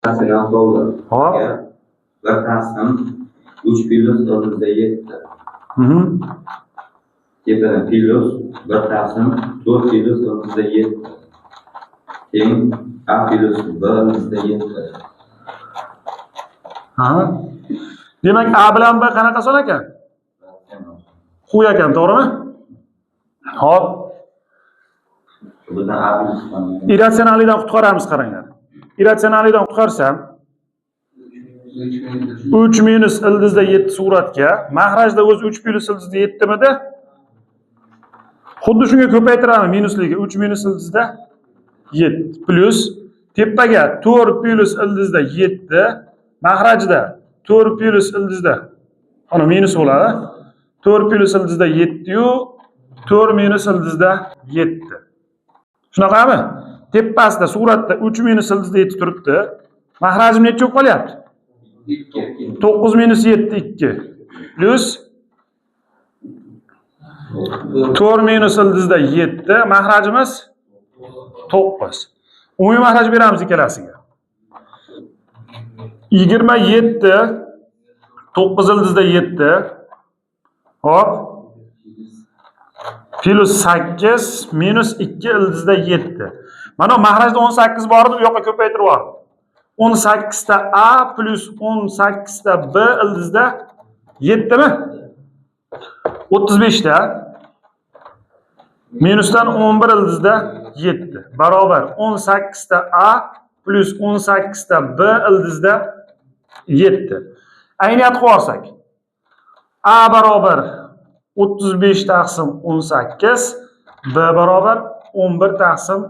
Ratsional sonlar. Hop. 1 taqsim 3 plyus ildizda 7. Tepada plyus 1 taqsim 4 plyus ildizda 7. Teng A plyus B ildizda 7. Aha. Demak, A bilan B qanaqa son ekan? Huy ekan, to'g'rimi? Hop. Bizdan A plyus B. Irratsionallikdan qutqaramiz, qaranglar. Irratsionallikdan qutqarsam 3 minus ildizda 7 suratga, mahrajda o'zi 3 plyus ildizda 7 midi? Xuddi shunga ko'paytiramiz minusligi 3 minus ildizda 7 plyus tepaga 4 plyus ildizda 7, mahrajda 4 plyus ildizda ana minus bo'ladi. 4 plyus ildizda 7 yu 4 minus ildizda 7. Shunaqami? Tepasida suratda 3 minus ildizda 7 turibdi. Mahrajim necha bo'lib qolyapti? 2. 9 minus 7 2 plyus 4 minus ildizda 7, mahrajimiz 9. Umumiy mahraj beramiz ikkalasiga. 27 9 ildizda 7. Hop. Plyus 8 minus 2 ildizda 7. Mana mahrajda 18 bor edi, u yoqqa ko'paytirib yubordim. 18 ta A plyus 18 ta B ildizda 7 mi? 35 ta minusdan 11 ildizda 7 barobar 18 ta A plyus 18 ta B ildizda 7. Ayniyat qilib olsak, A barobar 35 taqsim 18, B barobar 11 taqsim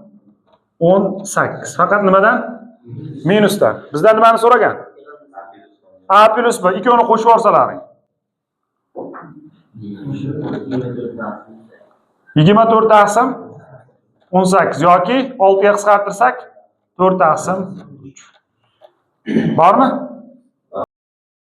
18. Faqat nimadan? Minusdan. Bizdan nimani so'ragan? A plyus B ikkovini qo'shib yuborsalaring. 24 taqsim 18 yoki 6 ga qisqartirsak 4 taqsim 3. Bormi?